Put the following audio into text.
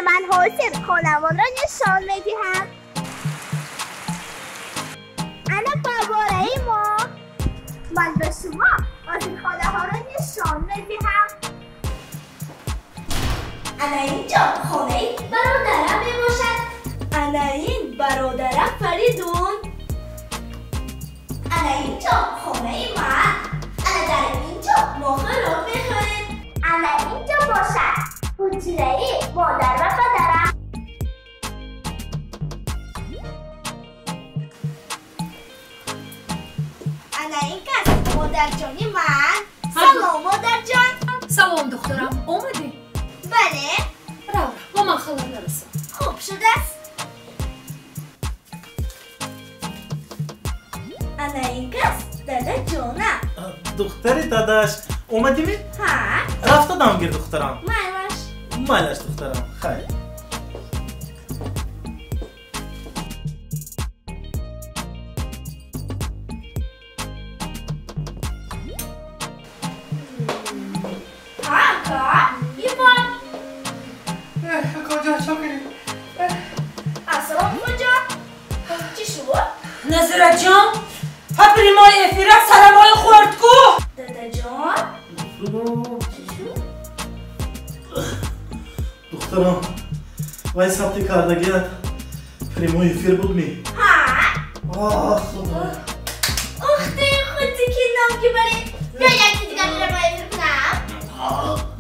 Ана ман ҳозир хонамонро нишон медиҳам. Ана фаввораи мо. Ман ба шумо ошинхонаҳоро нишон медиҳам. Ана инҷо хонаи бародарам мебошад. Ана ин бародарам Фаридун. Ана инҷо хонаи ман. Ана дар инҷо мо хӯрок мехӯрем. Ана инҷо бошад ҳуҷраи модар ва падарам. Ана ин кас модарҷони ман. Салом, модарҷон. Салом, духтарам. Омадӣ? Бале. Рав, ба ман халал нарасад. Хуб шудааст. Ана ин кас дадаҷонам. Духтари дадаш омадими? Ҳа. Рафта дам гир, духтарам. Майлаш. Майлаш, духтарам. Хайр. Ака, Иван. Акоҷон, чо кунем? Ассалом, Ивонҷон. Чӣ шуд? Назираҷон, ҳа прямой эфира сарамои хӯрд ку? Дадаҷон? Чӣ шуд? Духтарам, вай сабти кардагият прямой эфир буд ми? Ҳа. Оҳ, Худо. Ух ты, худи ки ном ки баред. Биё якти дигар прямой эфир кунам.